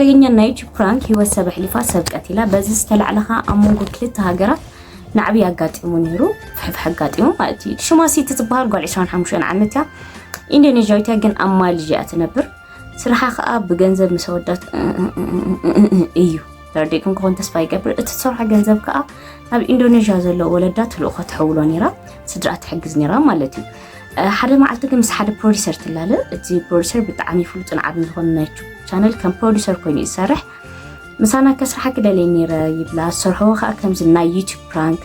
ተገኛ ናይ ዩቲዩብ ፕራንክ ህይወት ሰብ ኣሕሊፋ ሰብ ቀቲላ። በዚ ዝተላዕለ ኸኣ ኣብ መንጎ ክልተ ሃገራት ናዕቢ ኣጋጢሙ ነይሩ። ፍሕፍሕ ኣጋጢሙ ማለት እዩ። ሽማ ሲቲ ትበሃል ጓል ዕስራን ሓሙሽተን ዓመት እያ። ኢንዶኔዥያዊት እያ፣ ግን ኣብ ማሌዥያ እያ ትነብር። ስርሓ ኸኣ ብገንዘብ ምስ ኣወዳት እዩ። ተረዲእኩም ክኾን ተስፋ ይገብር። እቲ ትሰርሖ ገንዘብ ከኣ ናብ ኢንዶኔዥያ ዘሎ ወለዳ ትልእኾ ትሕውሎ ነይራ፣ ስድራ ትሕግዝ ነይራ ማለት እዩ። እ፣ ሓደ መዓልቲ ግን ምስ ሓደ ፕሮዲሰር ትላለ። እቲ ፕሮዲሰር ብጣዕሚ ፍሉጥን ዓብን ዝኾነ ናይ ዩቱብ ቻነል ከም ፕሮዲሰር ኮይኑ እዩ ዝሰርሕ። ምሳና ከስርሓኪ ደልየ ነይረ ይብላ። ዝሰርሕዎ ከኣ ከምዚ ናይ ዩቱብ ፕራንክ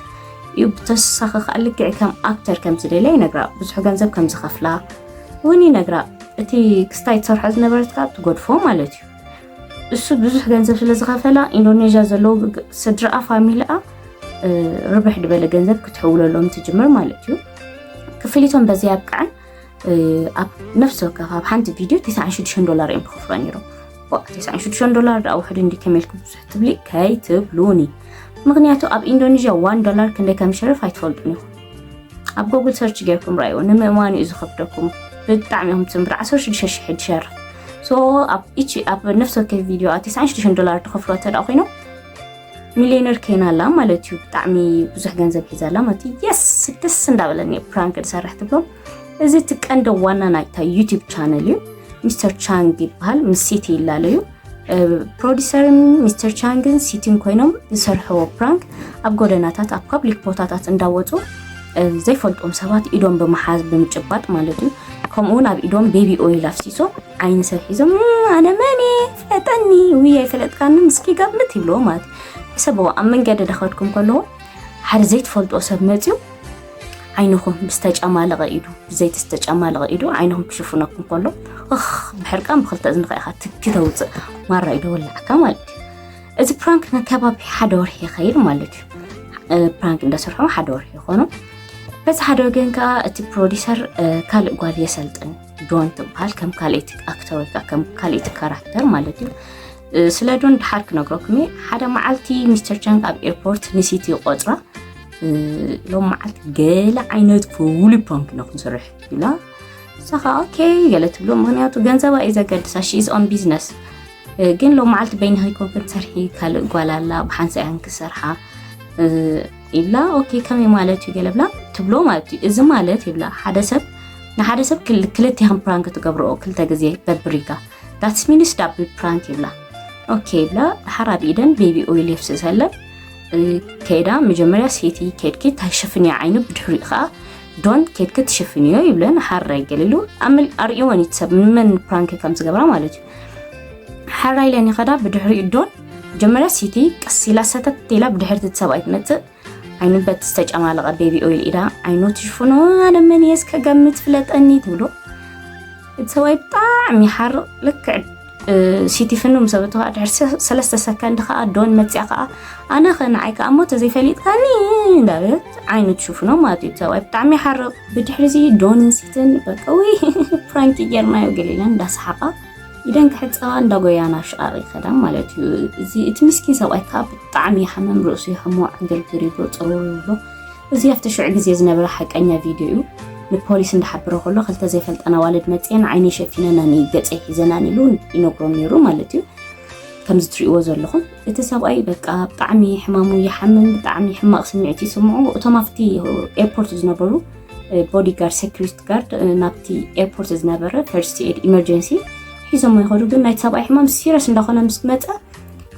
እዩ። ብተወሳኺ ከኣ ልክዕ ከም ኣክተር ከም ዝደልያ ይነግራ። ብዙሕ ገንዘብ ከም ዝኸፍላ እውን ይነግራ። እቲ ክስታይ ትሰርሖ ዝነበረት ከኣ ትገድፎ ማለት እዩ። እሱ ብዙሕ ገንዘብ ስለ ዝኸፈላ ኢንዶኔዥያ ዘለዉ ግ-፣ ስድራኣ ፋሚሊኣ፣ እ፣ ርብሕ ዝበለ ገንዘብ ክትሕውለሎም ትጅምር ማለት እዩ። ክፍሊቶም በዚ ኣብቅዐን፣ እ፣ ኣብ ነፍሲ ወከፍ ኣብ ሓንቲ ቪድዮ ተስዓን ሽዱሽተን ዶላር እዮም ዝኸፍሎ ነይሮም። ዋ፣ ተስዓን ሽዱሽተን ዶላር ደኣ ውሕድ እንዲ ከመይ ኢልኩም ብዙሕ ትብሊ ከይትብሉኒ። ምኽንያቱ ኣብ ኢንዶኔዥያ ዋን ዶላር ክንደይ ከም ዝሸርፍ ኣይትፈልጡን ኢኹም። ኣብ ጎግል ሰርች ጌርኩም ረኣይዎ፣ ንምእማኑ እዩ ዝኸብደኩም። ብጣዕሚ ኢኹም ትስንብሩ፣ ዓሰርተ ሽዱሽተ ሽሕ ድሸር። ሶ ኣብ ኢቺ፣ ኣብ ነፍሲ ወከፍ ቪድዮ ተስዓን ሽዱሽተን ዶላር ትኸፍሎ እንተ ደኣ ኮይኖም፣ ሚልዮነር ኬና ኣላ ማለት እዩ። ብጣዕሚ ብዙሕ ገንዘብ ሒዛ ኣላ ማለት እዩ። የስ፣ ደስ እንዳበለኒ እየ ፕራንክ ዝሰርሕ ትብሎም። እዚ እቲ ቀንዲ ዋና ናይታ ዩቲዩብ ቻነል እዩ። ሚስተር ቻንግ ይበሃል፣ ምስ ሲቲ ይላለዩ። እ፣ ፕሮዲሰርን ሚስተር ቻንግን ሲቲን ኮይኖም ዝሰርሕዎ ፕራንክ ኣብ ጎደናታት፣ ኣብ ፓብሊክ ቦታታት እንዳወፁ፣ እ፣ ዘይፈልጦም ሰባት ኢዶም ብምሓዝ፣ ብምጭባጥ ማለት እዩ። ከምኡ እውን ኣብ ኢዶም ቤቢ ኦይል ኣፍሲሶም ዓይኒ ሰብ ሒዞም፣ "እ፣ ኣነ መን እየ? ፍለጠኒ፣ ውይ ኣይፈለጥካንን፣ እስኪ ገምት" ይብልዎ ማለት እዩ። ሕሰብዎ፣ ኣብ መንገዲ ደኸድኩም ከለዎ ሓደ ዘይትፈልጦ ሰብ መፅዩ ዓይንኹም ብዝተጨማለቐ ኢዱ፣ ብዘይቲ ዝተጨማለቐ ኢዱ ዓይንኹም ክሽፍነኩም ከሎ፣ እኽ፣ ብሕርቃን ብኽልተ እዝንኻ ኢኻ ትኪ ተውፅእ። ማራ ኢዶ ወላዕካ ማለት እዩ። እዚ ፕራንክ ንከባቢ ሓደ ወርሒ ይኸይድ ማለት እዩ። እ፣ ፕራንክ እንዳሰርሑ ሓደ ወርሒ ይኾኑ። በዚ ሓደ ወገን ከኣ እቲ ፕሮዲሰር፣ እ፣ ካልእ ጓል የሰልጥን፣ ዶን ትበሃል፣ ከም ካልኣይቲ ኣክተር ወይ ከኣ ከም ካልኣይቲ ካራክተር ማለት እዩ። እ፣ ስለ ዶን ድሓር ክነግረኩም እየ። ሓደ መዓልቲ ሚስተር ቻንግ ኣብ ኤርፖርት ንሲቲ ይቆጽራ። እ፣ ሎም መዓልቲ ገለ ዓይነት ፍሉይ ፕራንክ ኢና ክንሰርሕ ይብላ። ንሳ ኸኣ ኦኬ ገለ ትብሎ፣ ምኽንያቱ ገንዘባ እዩ ዘገድሳ፣ she is on business። እ፣ ግን ሎም መዓልቲ በይንኺ ኮን ክትሰርሒ፣ ካልእ ጓል ኣላ፣ ብሓንሳእ እየን ክሰርሓ፣ እ፣ ይብላ። ኦኬ ከመይ ማለት እዩ ገለ ብላ ትብሎ ማለት እዩ። እዚ ማለት ይብላ፣ ሓደ ሰብ፣ ንሓደ ሰብ ክል-፣ ክልቴኽን ፕራንክ ትገብርኦ ክልተ ግዜ በብሪጋ። That's means double prank ይብላ። ኦኬ ይብላ። ድሓር ኣብ ኢደን ቤቢ ኦይል የፍስሰለን። እ፣ ከይዳ መጀመርያ ሴቲ ኬድኪ ታይሽፍንዮ ዓይኑ፣ ብድሕሪኡ ኸኣ ዶን ኬድኪ ትሽፍንዮ ይብለን። ሓራይ ገሊሉ ኣምል-፣ ኣርእይወን እዩ ሰብ ንመን ፕራንክ ከም ዝገብራ ማለት እዩ። ሓራይ ኢለን ይኸዳ፣ ብድሕሪኡ ዶን። መጀመርያ ሴቲ ቀስ ኢላ ሰተት ኢላ ብድሕርቲ እቲ ሰብኣይ ትመጽእ። ዓይኑ በቲ ዝተጨማለቐ ቤቢ ኦይል ኢዳ ዓይኑ ትሽፍኖ። ኣነ መን እየ እስከ ገምት ፍለጠኒ ትብሎ። እቲ ሰብኣይ ብጣዕሚ ይሓርቕ። ልክዕ፣ እ፣ ሲቲ ፍኑ ምስ ኣበቶ ኸዓ ድሕሪ ሰ-፣ ሰለስተ ሰከንድ ኸዓ ዶን መጽያ ኸዓ፣ ኣነ ኸ ንዓይ ከኣ እሞ ተዘይፈሊጥካኒ እንዳበለት ዓይኑ ትሽፍኖ ማለት እዩ። እቲ ሰብኣይ ብጣዕሚ ይሓርቕ። ብድሕሪ እዚ ዶንን ሲትን በቃ፣ ውይ፣ ፕራንክ ጌርናዮ ገለ ኢለን እንዳሰሓቓ ኢደን ክሕጸባ እንዳጎያ ናብ ሽቓቕ ይኸዳ ማለት እዩ። እዚ፣ እቲ ምስኪን ሰብኣይ ከኣ ብጣዕሚ ይሓምም፣ ርእሱ ይሕሞ፣ ዕግርግር ይብሎ፣ ጽርውር ይብሎ። እዚ ኣብቲ ሽዑ ግዜ ዝነበረ ሓቀኛ ቪድዮ እዩ። ንፖሊስ እንዳሓበረ ከሎ ክልተ ዘይፈልጠን ኣዋልድ መጽየን ዓይነይ ሸፊነናኒ፣ ገጸይ ሒዘናኒ ኢሉ ይነግሮም ነይሩ ማለት እዩ። ከምዚ ትሪእዎ ዘለኹም እቲ ሰብኣይ በቃ ብጣዕሚ ሕማሙ ይሓምም፣ ብጣዕሚ ሕማቕ ስምዒት ይስምዖ። እቶም ኣብቲ ኤርፖርት ዝነበሩ፣ እ፣ ቦዲጋርድ፣ ሴኩሪቲ ጋርድ፣ እ፣ ናብቲ ኤርፖርት ዝነበረ ፈርስት ኤድ ኢመርጀንሲ ሒዞሞ ይኸዱ። ግን ናይቲ ሰብኣይ ሕማም ሲሪየስ እንዳኾነ ምስ መጸ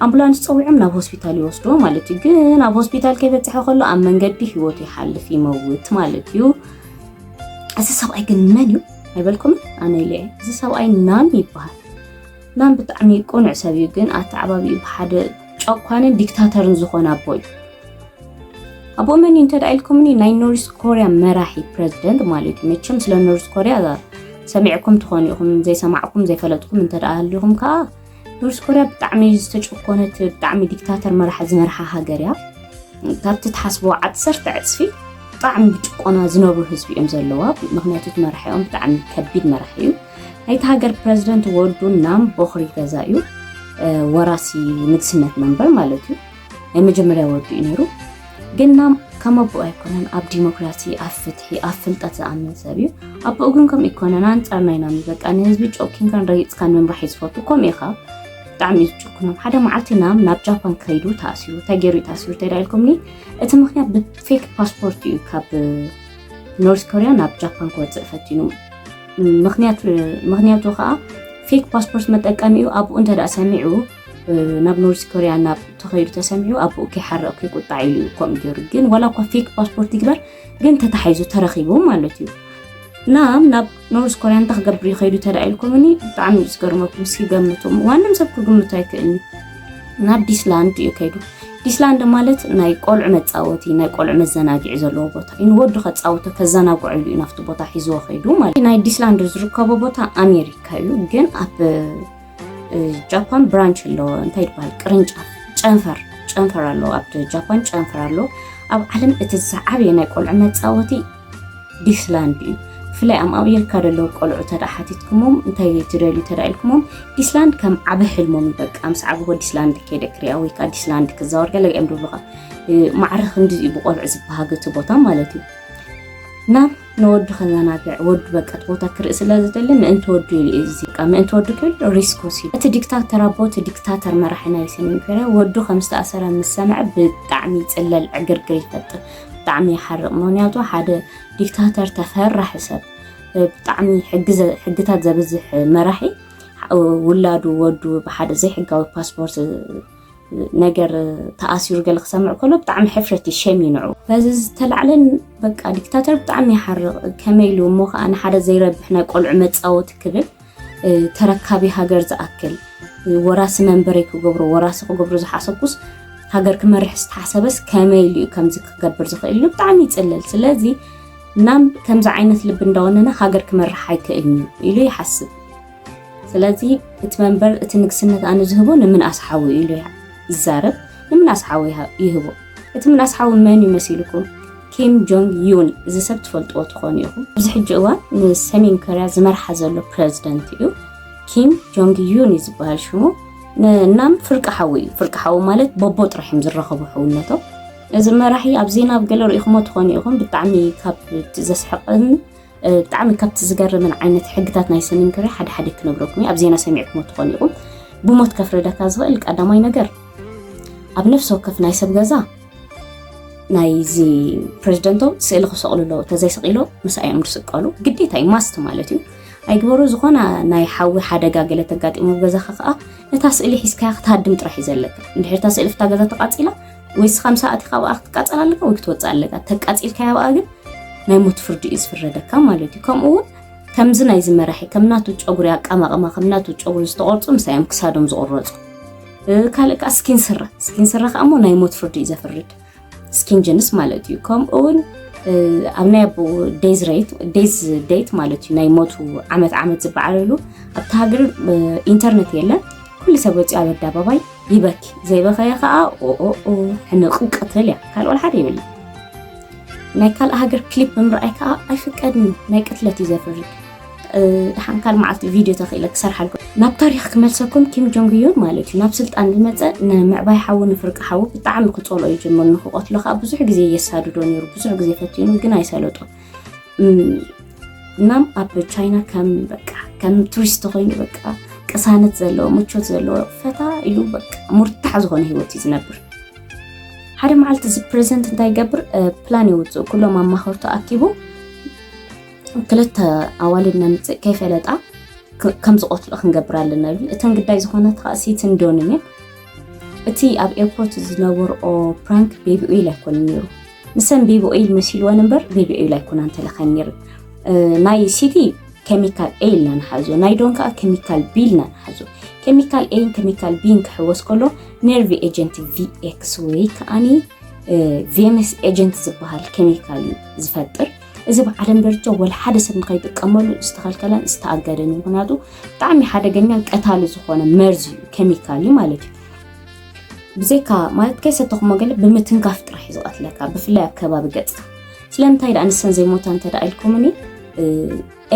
ኣምቡላንስ ጸዊዖም ናብ ሆስፒታል ይወስድዎ ማለት እዩ። ግን ኣብ ሆስፒታል ከይበጽሐ ከሎ ኣብ መንገዲ ህይወቱ ይሓልፍ፣ ይመውት ማለት እዩ። እዚ ሰብኣይ ግን መን እዩ ኣይበልኩምን? ኣነ ኢለ እየ። እዚ ሰብኣይ ናም ይበሃል። ናም ብጣዕሚ ቅኑዕ ሰብ እዩ፣ ግን ኣተዓባቢኡ ብሓደ ጨኳንን ዲክታተርን ዝኾነ ኣቦ እዩ። ኣቦ መን እዩ እንተ ደኣ ኢልኩምኒ፣ ናይ ኖርዝ ኮርያ መራሒ ፕረዚደንት ማለት እዩ። መቸም ስለ ኖርዝ ኮርያ ሰሚዕኩም ትኾኑ ኢኹም፣ ዘይሰማዕኩም ዘይፈለጥኩም እንተ ደኣ ሃሊኹም ከኣ፣ ኖርዝ ኮርያ ብጣዕሚ ዝተጨኮነት፣ ብጣዕሚ ዲክታተር መራሒ ዝመርሓ ሃገር እያ። ካብቲ ትሓስብዎ ዓሰርተ ዕጽፊ ብጣዕሚ ብጭቆና ዝነብሩ ህዝቢ እዮም ዘለዋ። ምኽንያቱ እቲ መራሒኦም ብጣዕሚ ከቢድ መራሒ እዩ። ናይቲ ሃገር ፕረዚደንት ወዱ ናም ቦኽሪ ገዛ እዩ፣ እ፣ ወራሲ ንግስነት መንበር ማለት እዩ። ናይ መጀመርያ ወዱ እዩ ነይሩ። ግን ናም ከም ኣቦኡ ኣይኮነን፣ ኣብ ዲሞክራሲ፣ ኣብ ፍትሒ፣ ኣብ ፍልጠት ዝኣምን ሰብ እዩ። ኣቦኡ ግን ከምኡ ኣይኮነን፣ ኣንጻር ናይ ናም እዩ። በቃ ንህዝቢ ጨኪንካን ረጊጽካን ምምራሕ እዩ ዝፈቱ። ከምኡ ኢኻ ብጣዕሚ እዩ ዝጭኩኖም። ሓደ መዓልቲ ናም ናብ ጃፓን ከይዱ ተኣሲሩ። እንታይ ገይሩ እዩ ተኣሲሩ ተዳ ኢልኩምኒ? እቲ ምኽንያት ብፌክ ፓስፖርት እዩ ካብ ኖርዝ ኮርያ ናብ ጃፓን ክወፅእ ፈቲኑ። ምኽንያት ምኽንያቱ ከዓ ፌክ ፓስፖርት መጠቀሚኡ ኣብኡ እንተ ደኣ ሰሚዑ፣ ናብ ኖርዝ ኮርያ ናብ ተኸይዱ ተሰሚዑ ኣብኡ ከይሓርቕ ከይቁጣዕ ኢሉ እዩ ከምኡ ገይሩ። ግን ዋላ እኳ ፌክ ፓስፖርት ይግበር ግን ተታሒዙ ተረኺቡ ማለት እዩ። ናም ናብ ኖርዝ ኮርያ እንታይ ክገብር ይኸይዱ ተዳ ኢልኩምኒ? ብጣዕሚ እዩ ዝገርመኩም። እስኪ ገምቱ። ማንም ሰብ ክግምቱ ኣይክእልን። ናብ ዲስላንድ እዩ ከይዱ። ዲስላንድ ማለት ናይ ቆልዑ መጻወቲ፣ ናይ ቆልዑ መዘናግዒ ዘለዎ ቦታ እዩ። ንወዱ ከጻውቶ ከዘናግዖ ኢሉ እዩ ናብቲ ቦታ ሒዝዎ ከይዱ ማለት እዩ። ናይ ዲስላንድ ዝርከቦ ቦታ ኣሜሪካ እዩ፣ ግን ኣብ እ፣ ጃፓን ብራንች ኣለዎ። እንታይ ይባሃል? ቅርንጫፍ፣ ጨንፈር፣ ጨንፈር ኣለዎ። ኣብ ጃፓን ጨንፈር ኣለዎ። ኣብ ዓለም እቲ ዝዓበየ ናይ ቆልዑ መጻወቲ ዲስላንድ እዩ። ብፍላይ ኣብ ኣሜሪካ ዘለዉ ቆልዑ ተዳ ሓቲትኩሞም እንታይ ትደልዩ ተዳ ኢልኩሞም፣ ዲስላንድ ከም ዓቢ ሕልሞም እዩ። በቃ ምስ ዓበኹ ዲስላንድ ከይደ ክሪኣ ወይ ከዓ ዲስላንድ ክዛወር ገለ እዮም ዝብሉኻ። እ፣ ማዕረ ክንዲ እዩ ብቆልዑ ዝበሃግ እቲ ቦታ ማለት እዩ። ናብ ንወዱ ከዘናግዕ፣ ወዱ በቃ እቲ ቦታ ክርኢ ስለ ዝደሊ ምእንቲ ወዱ ኢሉ እዩ እዚ። በቃ ምእንቲ ወዱ ክብል ሪስክ ወሲዱ። እቲ ዲክታተር ኣቦ፣ እቲ ዲክታተር መራሒ ናይ ሰሜን ኮርያ ወዱ ከም ዝተኣሰረ ምስ ሰምዐ ብጣዕሚ ይጽለል፣ ዕግርግር ይፈጥር፣ ብጣዕሚ ይሓርቕ። ምኽንያቱ ሓደ ዲክታተር ተፈራሒ ሰብ፣ ብጣዕሚ ሕጊ ዘ-፣ ሕግታት ዘብዝሕ መራሒ፣ ውላዱ ወዱ ብሓደ ዘይሕጋዊ ፓስፖርት ነገር ተኣሲሩ ገለ ክሰምዕ ከሎ ብጣዕሚ ሕፍረት እዩ፣ ሸም እዩ ንዑ። በዚ ዝተላዕለን በቃ ዲክታተር ብጣዕሚ ይሓርቕ። ከመይ ኢሉ እሞ ከዓ ንሓደ ዘይረብሕ ናይ ቆልዑ መጻወቲ ክብል፣ እ፣ ተረካቢ ሃገር ዝኣክል፣ እ፣ ወራሲ መንበረይ ክገብሮ፣ ወራሲ ክገብሮ ዝሓሰብኩስ ሃገር ክመርሕ ዝተሓሰበስ ከመይ ኢሉ እዩ ከምዚ ክገብር ዝኽእል ኢሉ ብጣዕሚ ይጽለል። ስለዚ ናም ከምዚ ዓይነት ልቢ እንዳወነነ ሃገር ክመርሕ ኣይክእልን እዩ ኢሉ ይሓስብ። ስለዚ እቲ መንበር፣ እቲ ንግስነት ኣነ ዝህቦ ንምንኣስ ሓው እዩ ኢሉ ይዛረብ። ንምንኣስ ሓው ይሃ-፣ ይህቦ። እቲ ምንኣስ ሓው መን እዩ መሲልኩም? ኪም ጆንግ ዩን። እዚ ሰብ ትፈልጥዎ ትኾኑ ኢኹም። ኣብዚ ሕጂ እዋን ንሰሜን ኮርያ ዝመርሓ ዘሎ ፕረዚደንት እዩ። ኪም ጆንግ ዩን እዩ ዝበሃል ሽሙ። ን-፣ እናም ፍርቂ ሓው እዩ። ፍርቂ ሓው ማለት ቦቦ ጥራሕ እዮም ዝራኸቡ ሕውነቶም። እዚ መራሒ ኣብ ዜና ኣብ ገለ ርኢኹሞ ትኾኑ ኢኹም። ብጣዕሚ ካብ እቲ ዘስሕቕን እ፣ ብጣዕሚ ካብቲ ዝገርምን ዓይነት ሕግታት ናይ ሰሜን ኮርያ ሓደ ሓደ ክነግረኩም እየ። ኣብ ዜና ሰሚዕኩሞ ትኾኑ ኢኹም። ብሞት ከፍርደካ ዝኽእል ቀዳማይ ነገር፣ ኣብ ነፍሲ ወከፍ ናይ ሰብ ገዛ ናይዚ ፕረዚደንቶም ስእሊ ክሰቕሉ ኣለዎ። ተዘይሰቒሎ ምሳይ እዮም ዝስቀሉ። ግዴታ እዩ፣ ማስት ማለት እዩ። ኣይግበሩ። ዝኾነ ናይ ሓዊ ሓደጋ ገለ ተጋጢሙ ኣብ ገዛኻ ከኣ ነታ ስእሊ ሒዝካያ ክትሃድም ጥራሕ እዩ ዘለካ። እንድሕር እታ ስእሊ ኣብታ ገዛ ተቃጺላ፣ ወይ ንስኻ ምሳኣ ኣቲኻ ኣብኣ ክትቃጸል ኣለካ ወይ ክትወጽእ ኣለካ። ተቃጺልካያ ኣብኣ ግን ናይ ሞት ፍርዲ እዩ ዝፍረደካ ማለት እዩ። ከምኡ እውን ከምዚ ናይዚ መራሒ ከም ናቱ ጨጉሪ ኣቀማቕማ፣ ከም ናቱ ጨጉሪ ዝተቖርጹ ምሳይ እዮም ክሳዶም ዝቑረጹ። እ፣ ካልእ ከኣ ስኪን ስረ፣ ስኪን ስረ ከኣ እሞ ናይ ሞት ፍርዲ እዩ ዘፍርድ። ስኪን ጅንስ ማለት እዩ። ከምኡ እውን፣ እ፣ ኣብ ናይ ኣቦ ዴዝ ሬት፣ ዴዝ ዴት ማለት እዩ፣ ናይ ሞቱ ዓመት ዓመት ዝበዓለሉ ኣብቲ ሃገር፣ እ፣ ኢንተርነት የለን። ኩሉ ሰብ ወፂኡ ኣብ ኣደባባይ ይበኪ። ዘይበኸየ ከኣ ኦ፣ ኦ፣ ኦ፣ ሕንቕ ቅትል እያ። ካልእ ወላ ሓደ የብልን። ናይ ካልእ ሃገር ክሊፕ ምርኣይ ከኣ ኣይፍቀድን እዩ። ናይ ቅትለት እዩ ዘፍርድ። እ፣ ደሓን ካልእ መዓልቲ ቪድዮ ተኽኢለ ክሰርሓልኩም። ናብ ታሪኽ ክመልሰኩም፣ ኪም ጆንግ ዩን ማለት እዩ፣ ናብ ስልጣን ዝመጸ ንምዕባይ ሓዉ፣ ንፍርቂ ሓዉ ብጣዕሚ ክጸልኦ ይጅምር፣ ንክቐትሎ ከኣ ብዙሕ ግዜ የሳድዶ ነይሩ። ብዙሕ ግዜ ፈቲኑ ግን ኣይሰለጦን። እም፣ እናም ኣብ ቻይና ከም በቃ ከም ቱሪስት ኮይኑ በቃ ቅሳነት ዘለዎ፣ ምቾት ዘለዎ፣ ፈታ ኢሉ በቃ ሙርታሕ ዝኾነ ህይወት እዩ ዝነብር። ሓደ መዓልቲ እዚ ፕረዚደንት እንታይ ይገብር? እ፣ ፕላን የውፅእ። ኩሎም ኣማኸርቱ ኣኪቡ ክልተ ኣዋልድ ነምፅእ፣ ከይፈለጣ ክ-፣ ከም ዝቐትሎ ክንገብር ኣለና ይብል። እተን ግዳይ ዝኾነት ከዓ ሲትን ዶንን እየን። እቲ ኣብ ኤርፖርት ዝነበርኦ ፕራንክ ቤቢ ኦይል ኣይኮነን ነይሩ። ንሰን ቤቢ ኦይል መሲልወን እምበር ቤቢ ኦይል ኣይኮናን ተለኻን ነይሩ። እ፣ ናይ ሲቲ ኬሚካል ኤ ኢልና ንሓዞ፣ ናይ ዶን ከዓ ኬሚካል ቢ ኢልና ንሓዞ። ኬሚካል ኤን ኬሚካል ቢን ክሕወስ ከሎ ነርቪ ኤጀንት ቪ ኤክስ ወይ ከዓኒ፣ እ፣ ቪ ኤም ኤስ ኤጀንት ዝበሃል ኬሚካል እዩ ዝፈጥር። እዚ ብዓለም ደረጃ ወላ ሓደ ሰብ ንኸይጥቀመሉ ዝተኸልከለን ዝተኣገደን እዩ። ምኽንያቱ ብጣዕሚ ሓደገኛን ቀታሊ ዝኾነ መርዚ እዩ፣ ኬሚካል እዩ ማለት እዩ። ብዘይካ ማለት ከይሰተኹሞ ገለ ብምትንካፍ ጥራሕ እዩ ዝቐትለካ፣ ብፍላይ ኣብ ከባቢ ገጽካ። ስለምንታይ ደኣ ንሰን ዘይሞታ እንተ ደኣ ኢልኩምኒ፣ እ፣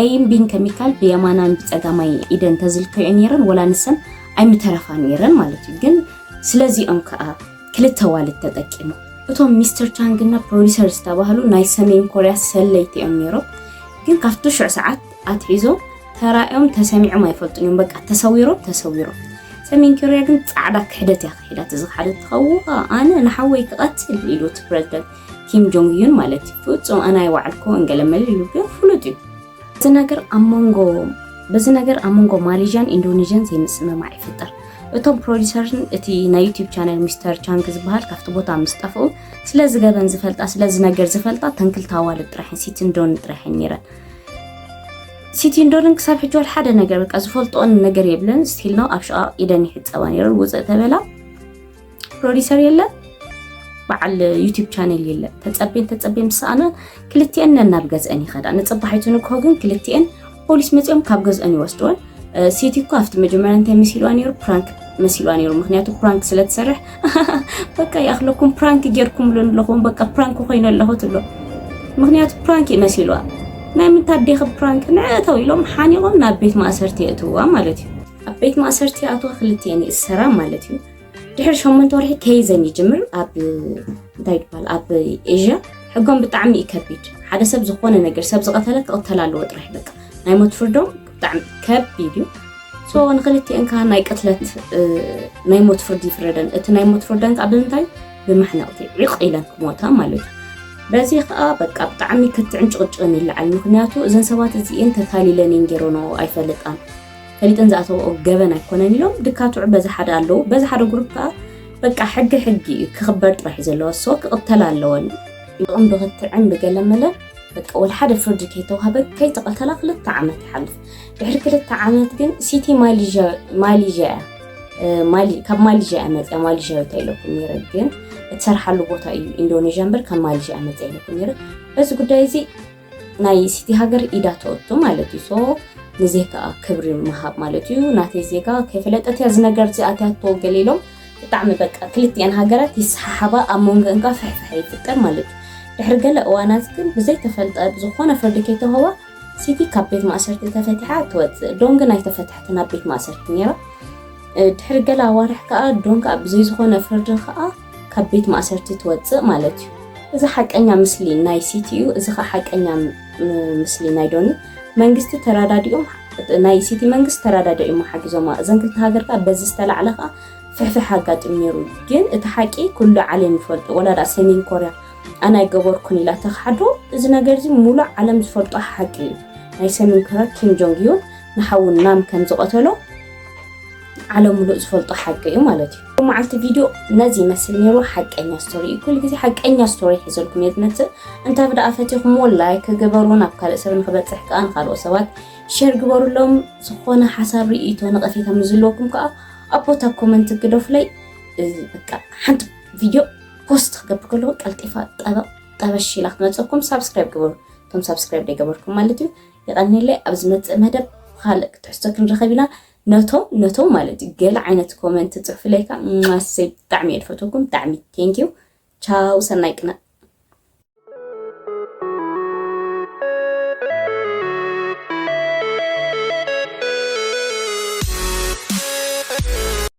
ኤይን ቢን ኬሚካል ብየማናን ብጸጋማይ ኢደን ተዝልከዮ ነይረን፣ ወላ ንሰን ኣይምተረፋ ነይረን ማለት እዩ። ግን ስለዚኦም ከኣ ክልተ ዋልድ ተጠቂሙ። እቶም ሚስተር ቻንግ እና ፕሮዲሰር ዝተባህሉ ናይ ሰሜን ኮርያ ሰለይቲ እዮም ነይሮም። ግን ካብቲ ሽዑ ሰዓት ኣትሒዞም ተራእዮም ተሰሚዖም ኣይፈልጡን እዮም። በቃ ተሰዊሮም፣ ተሰዊሮም። ሰሜን ኮርያ ግን ጻዕዳ ክሕደት እያ ክሒዳት። እዚ ክሓደት ትኸውን ኣነ ንሓወይ ክቐትል ኢሉ እቲ ፕረዚደንት ኪም ጆንግ ዩን ማለት እዩ። ፍጹም ኣነ ኣይወዓልኩ እንገለመል ኢሉ ግን ፍሉጥ እዩ። እዚ ነገር ኣብ መንጎ በዚ ነገር ኣብ መንጎ ማሌዥያን ኢንዶኔዥያን ዘይምስምማዕ ይፍጠር። እቶም ፕሮዲሰርን እቲ ናይ ዩቲዩብ ቻነል ሚስተር ቻንግ ዝበሃል ካብቲ ቦታ ምስ ጠፍኡ ስለዚ ገበን ዝፈልጣ ስለዚ ነገር ዝፈልጣ ተንክልታ ኣዋልድ ጥራሕን ሲቲን ዶን ጥራሕን ነይረን። ሲቲን ዶንን ክሳብ ሕጂ ወላ ሓደ ነገር በቃ ዝፈልጦን ነገር የብለን። ስቲል ነው ኣብ ሽቓቕ ኢደን ይሕጸባ ነይረን። ውፅእ ተበላ ፕሮዲሰር የለ በዓል ዩቲዩብ ቻነል የለ። ተጸቤን ተጸቤን ምስ ሰኣና ክልቲኤን ነናብ ገዝአን ይኸዳ። ንጽባሒቱ ንግሆ ግን ክልቲኤን ፖሊስ መጺኦም ካብ ገዝአን ይወስድወን። ሲቲ እኮ ኣብቲ መጀመርያ እንታይ መሲልዋ ነይሩ? ፕራንክ መሲልዋ ነይሩ። ምክንያቱ ፕራንክ ስለ ትሰርሕ በቃ ይኣኽለኩም ፕራንክ ጌርኩምሉ ኣለኹም በቃ ፕራንክ ኮይኑ ኣለኹ ትብሎ። ምክንያቱ ፕራንክ እዩ መሲልዋ። ናይ ምንታይ ዴኺ ፕራንክ ንዕእተው ኢሎም ሓኒቖም ናብ ቤት ማእሰርቲ የእትውዋ ማለት እዩ። ኣብ ቤት ማእሰርቲ ኣትዋ ክልቲኤን ይእሰራ ማለት እዩ። ድሕሪ ሸሞንተ ወርሒ ከይዘን ይጅምር ኣብ እንታይ ይባል ኣብ ኤዥያ ሕጎም ብጣዕሚ እዩ ከቢድ። ሓደ ሰብ ዝኾነ ነገር ሰብ ዝቐተለ ክቕተል ኣለዎ ጥራሕ በቃ ናይ ሞት ፍርዶም ብጣዕሚ ከቢድ እዩ። ሶ ንክልቲኤን ከዓ ናይ ቅትለት ናይ ሞት ፍርዲ ይፍረደን። እቲ ናይ ሞት ፍርደን ከዓ ብምንታይ ብመሕነቕቲ ዒቕ ኢለን ክሞታ ማለት እዩ። በዚ ከዓ በቃ ብጣዕሚ ክትዕን ጭቕጭቕን ይለዓል። ምክንያቱ እዘን ሰባት እዚኤን ተታሊለን እየን ገይረንኦ ኣይፈልጣን ፈሊጠን ዝኣተወኦ ገበን ኣይኮነን ኢሎም ድካትዑ በዚ ሓደ ኣለዉ። በዚ ሓደ ግሩፕ ከዓ በቃ ሕጊ ሕጊ እዩ ክኽበር ጥራሕ እዩ ዘለዎ። ሶ ክቕተል ኣለወን። ብቕን ብክትዕን ብገለመለ በቃ ወላ ሓደ ፍርዲ ከይተዋህበ ከይተቐተላ ክልተ ዓመት ይሓልፍ። ድሕሪ ክልተ ዓመት ግን ሲቲ ማሊዥያ ማሊዥያ እያ። እ፣ ማሊ- ካብ ማሊዥያ እያ መፅያ። ማሊዥያዊት ኣይለኩም ነይረ ግን እትሰርሓሉ ቦታ እዩ ኢንዶኔዥያ እምበር ካብ ማሊዥያ መፅያ ኣይለኩም ነይረ። በዚ ጉዳይ እዚ ናይ ሲቲ ሃገር ኢዳ ተወቱ ማለት እዩ። ሶ ንዜጋ ክብሪ ምሃብ ማለት እዩ። ናተይ ዜጋ ከይፈለጠት እያ ዝነገር እዚኣትያቶ ገለ ኢሎም ብጣዕሚ በቃ ክልቲኤን ሃገራት ይሰሓሓባ ኣብ መንጎ እንካ ፍሕፍሐ ይፍጠር ማለት እዩ። ድሕሪ ገለ እዋናት ግን ብዘይተፈልጠ ብዝኾነ ፍርዲ ከይተውህባ ሲቲ ካብ ቤት ማእሰርቲ ተፈቲሓ ትወፅእ። ዶን ግን ኣይተፈትሐትን ኣብ ቤት ማእሰርቲ ነይራ። ድሕሪ ገለ ኣዋርሕ ከዓ ዶን ከዓ ብዘይ ዝኾነ ፍርዲ ከዓ ካብ ቤት ማእሰርቲ ትወፅእ ማለት እዩ። እዚ ሓቀኛ ምስሊ ናይ ሲቲ እዩ። እዚ ከዓ ሓቀኛ ም- ምስሊ ናይ ዶኒ መንግስቲ ተራዳዲኦም ናይ ሲቲ መንግስቲ ተራዳዲኦም ሓጊዞማ። እዘን ክልተ ሃገር ከዓ በዚ ዝተላዕለ ከዓ ፍሕፍሕ ኣጋጢሙ ነይሩ። ግን እቲ ሓቂ ኩሉ ዓለም ይፈልጦ። ወላ ደኣ ሰሜን ኮርያ ኣነ ኣይገበርኩን ኢላ ተኽሓዶ። እዚ ነገር እዚ ሙሉእ ዓለም ዝፈልጦ ሓቂ እዩ። ናይ ሰሜን ኮርያ ኪም ጆንግ ዩን ንሓው ናም ከም ዝቐተሎ ዓለም ሙሉእ ዝፈልጦ ሓቂ እዩ ማለት እዩ። መዓልቲ ቪድዮ ነዚ ይመስል ነይሩ። ሓቀኛ ስቶሪ እዩ። ኩሉ ግዜ ሓቀኛ ስቶሪ ሒዘልኩም እየ ዝመፅእ። እንተ ብደኣ ፈቲኹምዎ ላይክ ግበሩ፣ ናብ ካልእ ሰብ ንክበፅሕ ከዓ ንካልኦት ሰባት ሼር ግበሩሎም። ዝኾነ ሓሳብ ርእይቶ ነቐፌታ ምስ ዘለኩም ከዓ ኣብ ቦታ ኮመንት ግደፉለይ። እዚ በቃ ሓንቲ ቪድዮ ፖስት ክገብር ከለኹ ቀልጢፋ ጠበቕ ጠበሽ ኢላ ክትመፀኩም ሳብስክራይብ ግበሩ። እቶም ሳብስክራይብ ዘይገበርኩም ማለት እዩ። የቐንየለይ። ኣብ ዝመፅእ መደብ ካልእ ክትሕዝቶ ክንረኸብ ኢና። ነቶም ነቶም ማለት እዩ ገለ ዓይነት ኮመንት ፅሑፍለይ ከዓ ማሰይ ብጣዕሚ እየ ዝፈትወኩም። ብጣዕሚ ቴንኪዩ። ቻው፣ ሰናይ ቅነ።